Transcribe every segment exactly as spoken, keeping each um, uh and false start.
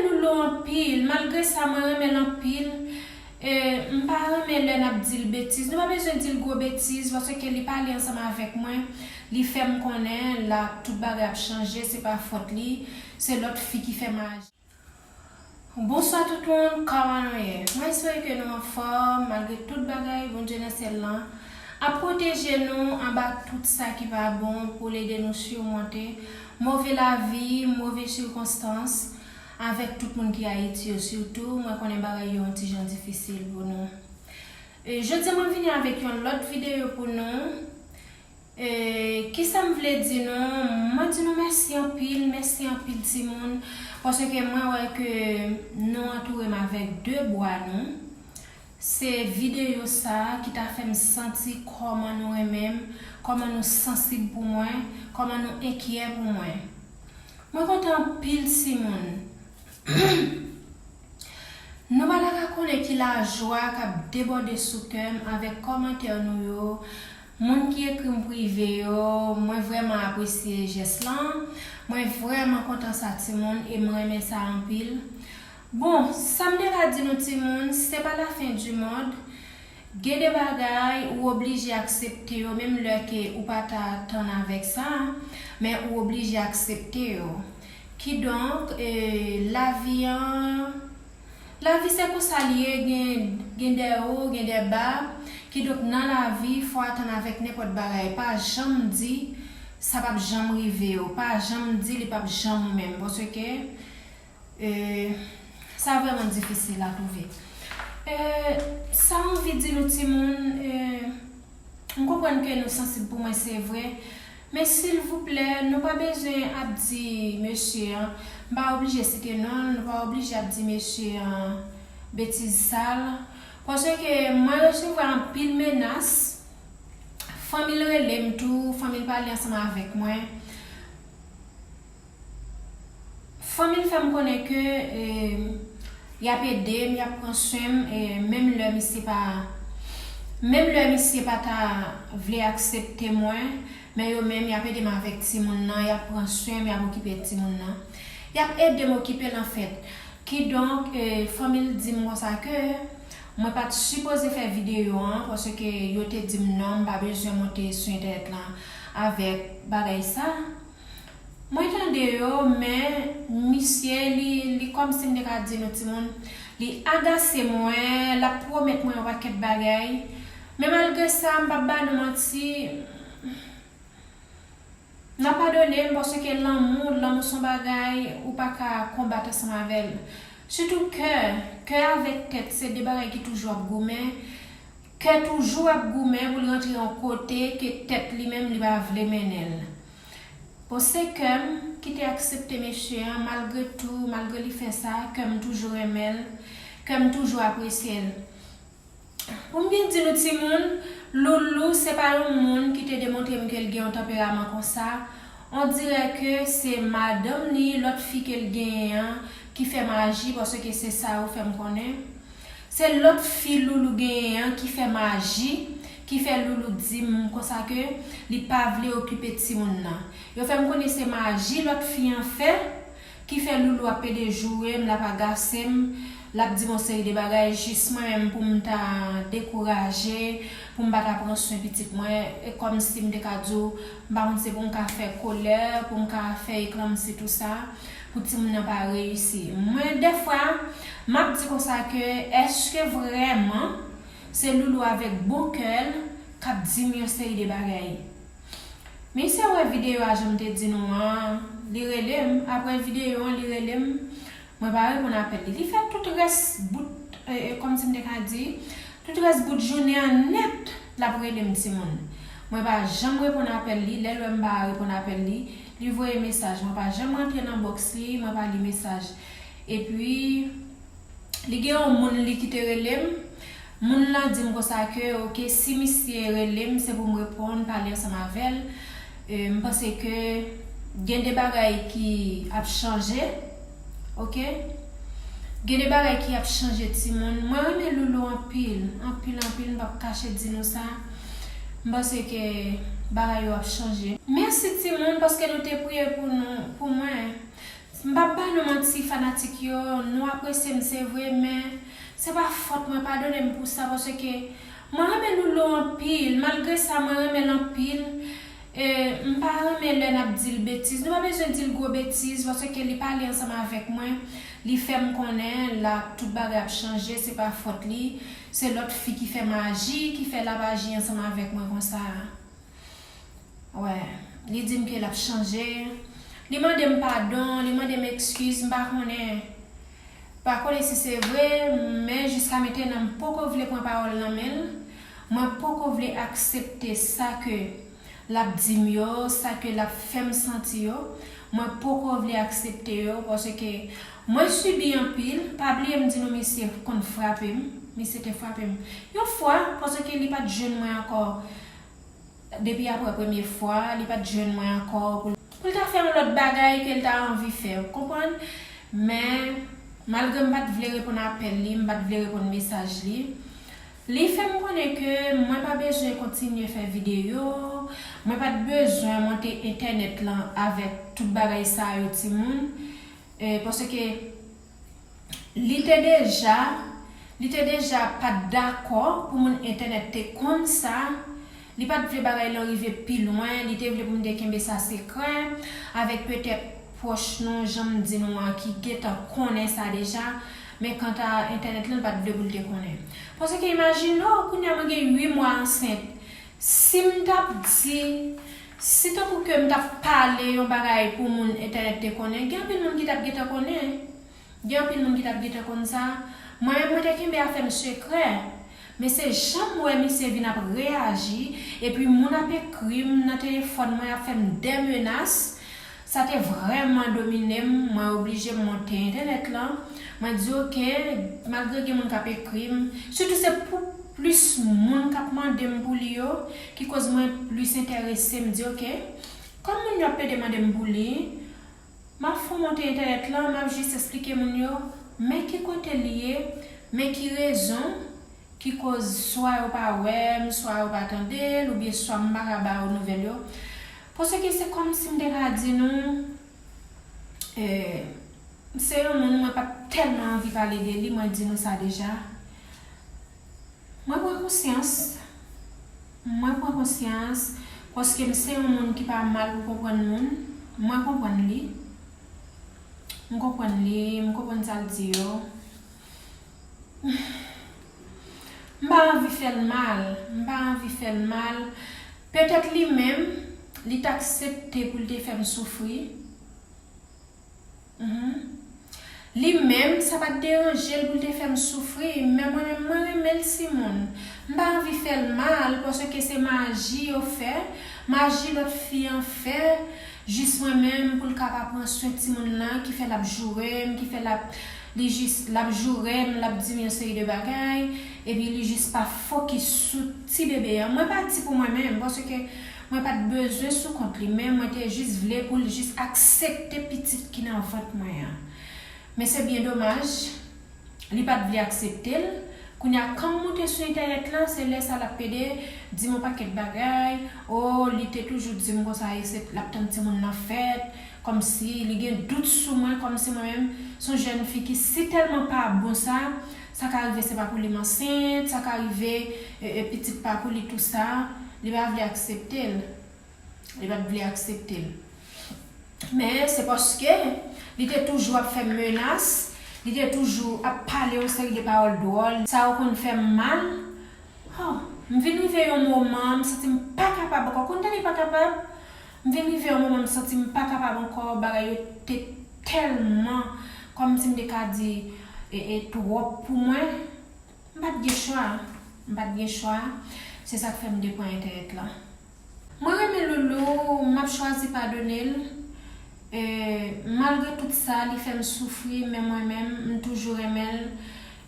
Loulou anpil, malgre sa mwen renmen l anpil. E, m pa renmen lè n ap di l betiz. Nou pa bezwen di l gwo betiz, paske li pale ansanm avèk mwen. Li fè m konnen la tout bagay ap chanje, se pa fòt li, se lòt fi ki fè maji. Bonswa tout moun, kòman nou ye? Mwen espere ke nou anfòm, malgre tout bagay, Bondye nan syèl lan ap pwoteje nou anba tout sa ki pa bon pou l ede nou simonte move lavi, move sikonstans, avèk tout moun ki Ayiti yo sitou. Mwen konnen bagay yo yon ti jan difisil pou nou. E, jodi a mwen vini avèk yon lòt videyo pou nou. E, kisa m vle di nou? Mwen di nou mèsi anpil, mèsi anpil timoun, paske mwen wè ke nou antoure m avèk de bwa nou. Se videyo sa a ki ta fè m santi kòman nou renmen m, kòman nou sansib pou mwen, kòman nou enkyè pou mwen. Mwen kontan anpil timoun. Nou pa ta ka konnen ki lajwa k ap debòde sou kè m avèk kòmantè nou yo, moun ki ekri m prive yo, mwen vrèman apresye jès lan, mwen vrèman kontan sa timoun e m renmen sa anpil. Bon, sa m te ka di nou timoun, se pa lafen di mond. Gen de bagay ou oblije aksepte yo, menm lè ke ou pa ta tann avèk sa, men ou oblije aksepte yo. Kidonk, e, lavi an, lavi se konsa li ye, gen, gen de wo, gen de ba. Kidonk, nan lavi, fò w atann avèk nenpòt bagay. Pa janm di, sa p ap janm rive w. Pa janm di, li p ap janm ou menm. Paske, e, sa vrèman difisil a twouve. E, sa m anvi di nou, timoun, e, m konprann ke nou sansib pou mwen, se vre. Men silvouplè, nou pa bezwen ap di mesye an, m pa oblije site non l, nou pa oblije ap di mesye an betiz sal. Paske mwen resevwa anpil menas. Fanmi l rele m tou, fanmi l pale ansanm avèk mwen. Fanmi l fè m konnen ke, e, y ap ede m, y ap pran swen m, e, menm lè misye pa, menm lè misye pa ta vle aksepte mwen, men yo menm, y ap ede m avèk timoun nan, y ap pran swen m, y ap okipe timoun nan. Y ap ede m okipe l, anfèt. Kidonk, e, fanmi l di m konsa ke mwen pa t sipoze fè videyo an, paske yo te di m non, m pa bezwen monte sou entènèt lan avèk bagay sa. Mwen tande yo, men misye, li, li kòmsi m te ka di nou timoun, li agase mwen, l ap pwomèt mwen yon pakèt bagay. Men malgre sa, m p ap ba nou manti, n a padone m, paske lanmou, lanmou se yon bagay ou pa ka konbat ansanm avè l. Sitou kè, kè avèk tèt, se de bagay ki toujou ap goumen. Kè toujou ap goumen pou l rantre yon kote ke tèt li menm li pa vle mennen l. Bon, se kè m ki te aksepte mesye an, malgre tou, malgre li fè sa, kè m toujou renmen l, kè m toujou apresye l. Pou m byen di nou timoun, Loulou se pa yon moun ki te demontre m ke l gen yon tanperaman konsa. On dirè ke se madanm ni lòt fi ke l genyen an ki fè maji, paske se sa yo fè m konnen. Se lòt fi Loulou genyen an ki fè maji, ki fè Loulou di m konsa ke li pa vle okipe timoun nan. Yo fè m konnen se maji lòt fi an fè, ki fè Loulou ap pede joure m, l ap agase m, l ap di m yon seri de bagay, jis mwen menm pou m ta dekouraje, pou m pa ta pran swen pitit mwen, e kòmsi m te ka di w, m pa konn se pou m ka fè kolè, pou m ka fè eklanmsi tou sa, pou timoun nan pa reyisi. Mwen, dèfwa, m ap di konsa ke, èske vrèman se Loulou avèk bon kè l k ap di m yon seri de bagay? Misye wè videyo a, jan m te di nou an, li rele m. Apre videyo an, li rele m. Mwen pa reponn apèl li. Li fè tout rès bout, e, e, kòmsi m te ka di, tout rès bout jounen an nèt, l ap rele m, timoun. Mwen pa janm reponn apèl li. Lè l wè m pa reponn apèl li, li voye mesaj. Mwen pa janm rantre nan bòks li, mwen pa li mesaj. Epi, li gen yon moun li ki te rele m. Moun lan di m konsa ke, oke, si misye rele m, se pou m reponn, pale ansanm avè l. E, m panse ke gen de bagay ki ap chanje, oke? Gen de bagay ki ap chanje, timoun. Mwen renmen Loulou anpil, anpil, anpil, m p ap kache di nou sa. M panse ke bagay yo ap chanje. Mèsi, timoun, paske nou te priye pou nou, pou mwen. M p ap ba nou manti, fanatik yo, nou apresye m se vre, men se pa fòt mwen, padone m pou sa, paske mwen renmen Loulou anpil. Malgre sa, mwen renmen l anpil. E, m pa renmen lè n ap di l betiz. Nou pa bezwen di l gwo betiz, paske li pale ansanm avèk mwen. Li fè m konnen la tout bagay ap chanje, se pa fòt li. Se lòt fi ki fè maji, ki fè l ap aji ansanm avèk mwen konsa a. Wè, li di m ke l ap chanje. Li mande m padon, li mande m ekskiz, m pa konnen. Pa konnen si se vre, men jiska mentenan m poko vle pran pawòl nan men l. Mwen poko vle aksepte sa ke l ap di m yo, sa ke l ap fè m santi yo. Mwen poko vle aksepte yo, paske mwen sibi anpil. Pa bliye m di nou misye konn frape m. Misye te frape m yon fwa, paske li pa t jwenn mwen ankò. Depi apre premye fwa, li pa t jwenn mwen ankò pou, pou l ta fè yon lòt bagay ke l ta anvi fè, ou konprann? Men, malgre m pa t vle reponn apèl li, m pa t vle reponn mesaj li, li fè m konnen ke mwen pa bezwen kontinye fè videyo, mwen pa t bezwen monte entènèt lan avèk tout bagay sa yo, timoun. E, paske li te deja, li te deja pa t dakò pou moun entènèt te konn sa. Li pa t vle bagay lan rive pi lwen, li te vle pou m te kenbe sa sekrè, avèk petèt pwòch nou, jan m di nou an, ki gentan konnen sa deja. Men kanta entènèt lan, li pa t vle pou l te konnen. Paske imajine w, kounye a mwen gen uit mwa ansent. Si m t ap di, si tankou ke m t ap pale yon bagay pou moun entènèt te konnen, gen anpil moun ki t ap gentan konnen. Gen anpil moun ki t ap gentan konn sa. Mwen menm, mwen te kenbe afè m sekrè. Men se jan m wè misye vin ap reyaji, epi moun ap ekri m nan telefòn mwen, ap fè m dè menas. Sa te vrèman domine m. Mwen oblije m monte entènèt lan. Mwen di, "Oke, malgre gen moun k ap ekri m, sitou se pou plis moun k ap mande m pou li yo, ki koz mwen plis enterese." M di, "Oke, kòm moun yo ap pede mande m pou li, m ap fè w monte entènèt lan, m ap jis esplike moun yo men ki kote li ye, men ki rezon ki koz swa yo pa wè m, swa yo pa tande l, oubyen swa m pa ka ba yo nouvèl yo." Paske se kòmsi m te ka di nou, eh, se yon moun mwen pa t tèlman anvi pale de li, mwen di nou sa deja. Mwen pran konsyans. Mwen pran konsyans paske m se yon moun ki pa mal pou konprann moun. Mwen konprann li. M konprann li, m konprann sa l di yo. M pa anvi fè l mal. M pa anvi fè l mal. Petèt li menm, li t aksepte pou l te fè m soufri. Mhm. Li menm, sa pa t deranje l pou l te fè m soufri, men mwen menm, mwen renmen l, timoun. M pa anvi fè l mal, paske se maji yo fè, maji lòt fi an fè, jis mwen menm, pou l ka pa pran swen timoun lan, ki fè l ap joure m, ki fè l ap, li jis, l ap joure m, l ap di m yon seri de bagay, epi li jis pa fokis sou ti bebe an. Mwen pa di pou mwen menm, paske mwen pa t bezwen sou kont li, men mwen te jis vle pou l jis aksepte pitit ki nan vant mwen an. Men se byen domaj, li pa t vle aksepte l. Kounye a, kan m moute sou entènèt lan, se lè sa l ap pede di m yon pakèt bagay. O, li te toujou di m konsa, e se, l ap tann timoun nan fèt. Kòmsi li gen dout sou mwen, kòmsi mwen menm, se yon jèn fi ki si tèlman pa bon sa, sa ka rive se pa pou li m ansent, sa ka rive, e, e, pitit pa pou li, tou sa, li pa vle aksepte l. Li pa t vle aksepte l. Men se paske li te toujou ap fè m menas, li te toujou ap pale yon seri de pawòl dwòl. Sa yo konn fè m mal. Oh, m vin rive yon moman, m santi m pa kapab ankò. Konn tande pa kapab? M vin rive yon moman, m santi m pa kapab ankò. Bagay yo te tèlman, kòmsi m te ka di, e, e, twòp pou mwen. M pa t gen chwa. M pa t gen chwa. Se sa k fè m te pran entènèt lan. Mwen renmen Loulou, m ap chwazi padone l. E, malgre tout sa, li fè m soufri, men mwen menm, m toujou renmen l.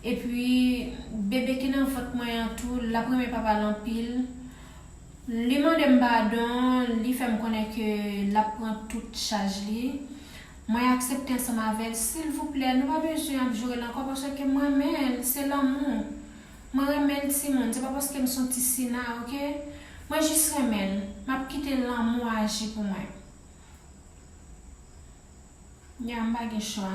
Epi, bebe ki nan vant mwen an tou, l ap renmen papa l anpil. Li mande m padon, li fè m konnen ke l ap pran tout chaj li. Mwen aksepte ansanm avè l. Silvouplè, nou pa bezwen ap joure l ankò, paske m renmen l, se lanmou. Mwen renmen l, timoun, se pa paske m se yon ti sina, oke? Mwen jis renmen l. M ap kite lanmou aji pou mwen. Ya, m pa gen chwa.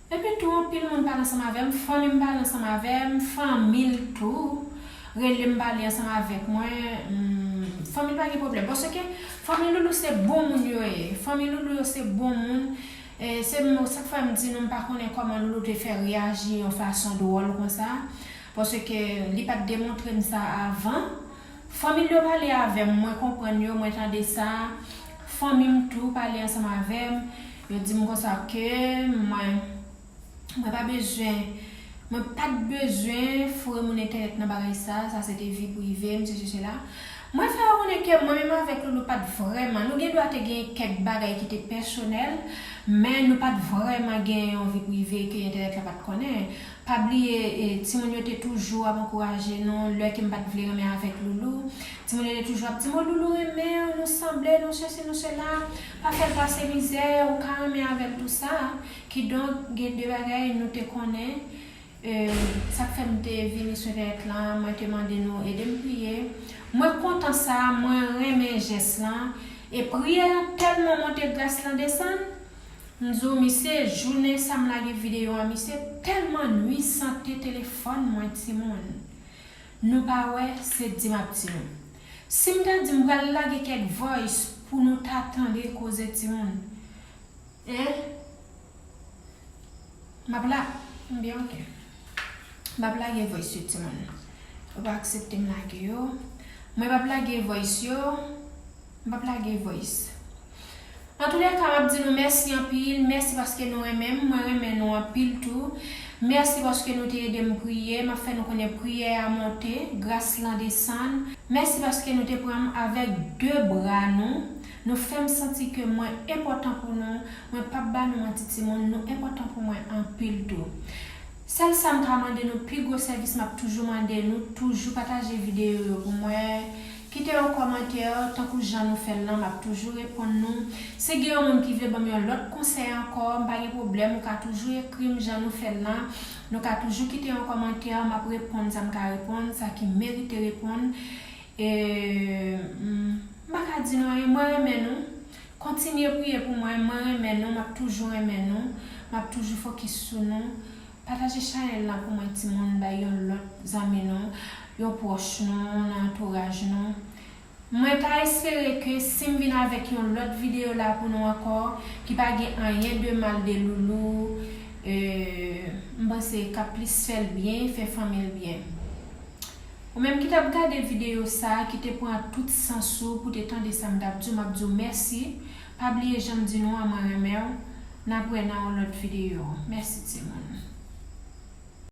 Epi tou, anpil moun pale ansanm avè m, fanmi m pale ansanm avè m, fanmi l tou rele m pale ansanm avèk mwen. Hmm, fanmi l pa gen pwoblèm. Paske fanmi Loulou se bon moun yo ye. Fanmi Loulou yo se bon moun. E se m, sa k fè m di nou, m pa konnen kòman Loulou te fè reyaji yon fason dwòl konsa. Paske li pa t demontre m sa avan. Fanmi l yo pale avè m, mwen konprann yo, mwen tande sa. Fanmi m tou pale ansanm avè m. Yo di m konsa ke mwen, mwen pa bezwen, mwen pa t bezwen foure moun entènèt nan bagay sa, sa se te vi prive m, sesi sela. Mwen fè yo konnen ke mwen menm avèk Loulou pa t vrèman, nou gen dwa te gen kèk bagay ki te pèsonèl, men nou pa t vrèman gen yon vi prive ke entènèt la pa t konnen. Pa bliye, e, timoun yo te toujou ap ankouraje nou lè ke m pa t vle renmen avèk Loulou. Timoun yo te toujou ap di m, "O, Loulou renmen w, nou sanble, nou sesi, nou sela. Pa fè l pase mizè, ou ka renmen avè l," tou sa. Kidonk, gen de bagay nou te konnen. E, sa k fè m te vini sou entènèt lan, mwen te mande nou ede m priye. Mwen kontan sa, mwen renmen jès lan. E priyè an tèlman monte, gras lan desann. M di w, misye, jounen sa m lage videyo a, misye tèlman nwi sante telefòn mwen, timoun. Nou pa wè, se di m ap di nou. Si m ta di m pral lage kèk voice pou nou ta tande koze, timoun. Hein? M ap la, byen, ok. M ap lage voice yo, timoun. Yo pa aksepte m lage yo. Mwen p ap lage voice yo. M p ap lage voice. Antoulèka, m ap di nou mèsi anpil. Mèsi paske nou renmen m. Mwen renmen nou anpil tou. Mèsi paske nou te ede m priye. M ap fè nou konnen priyè a monte, gras lan desann. Mèsi paske nou te pran m avèk de bra nou. Nou fè m santi ke mwen enpòtan pou nou. Mwen p ap ba nou manti, timoun. Nou enpòtan pou mwen anpil tou. Sèl sa m ka mande nou, pi gwo sèvis m ap toujou mande nou, toujou pataje videyo yo pou mwen. Kite yon kòmantè, tankou jan nou fè l lan, m ap toujou reponn nou. Si gen yon moun ki vle ban m yon lòt konsèy ankò, m pa gen pwoblèm, ou ka toujou ekri m jan nou fè l lan. Nou ka toujou kite yon kòmantè, m ap reponn sa m ka reponn, sa ki merite reponn. E, m, m pa ka di nou anyen, mwen renmen nou. Kontinye priye pou mwen, mwen renmen nou, m ap toujou renmen nou, m ap toujou fokis sou nou. Pataje chanèl lan pou mwen, timoun, bay yon lòt zanmi nou, yon pwòch nou, nan antouraj nou. Mwen ta espere ke si m vin avèk yon lòt videyo la pou nou ankò, ki pa gen anyen de mal de Loulou, e, m panse k ap plis fè l byen, fè fanmi l byen. Ou menm ki t ap gade videyo sa, ki te pran tout sans ou pou te tande sa m t ap di w, m ap di w mèsi. Pa bliye jan m di nou an, mwen renmen w. N ap wè nan yon lòt videyo. Mèsi, timoun.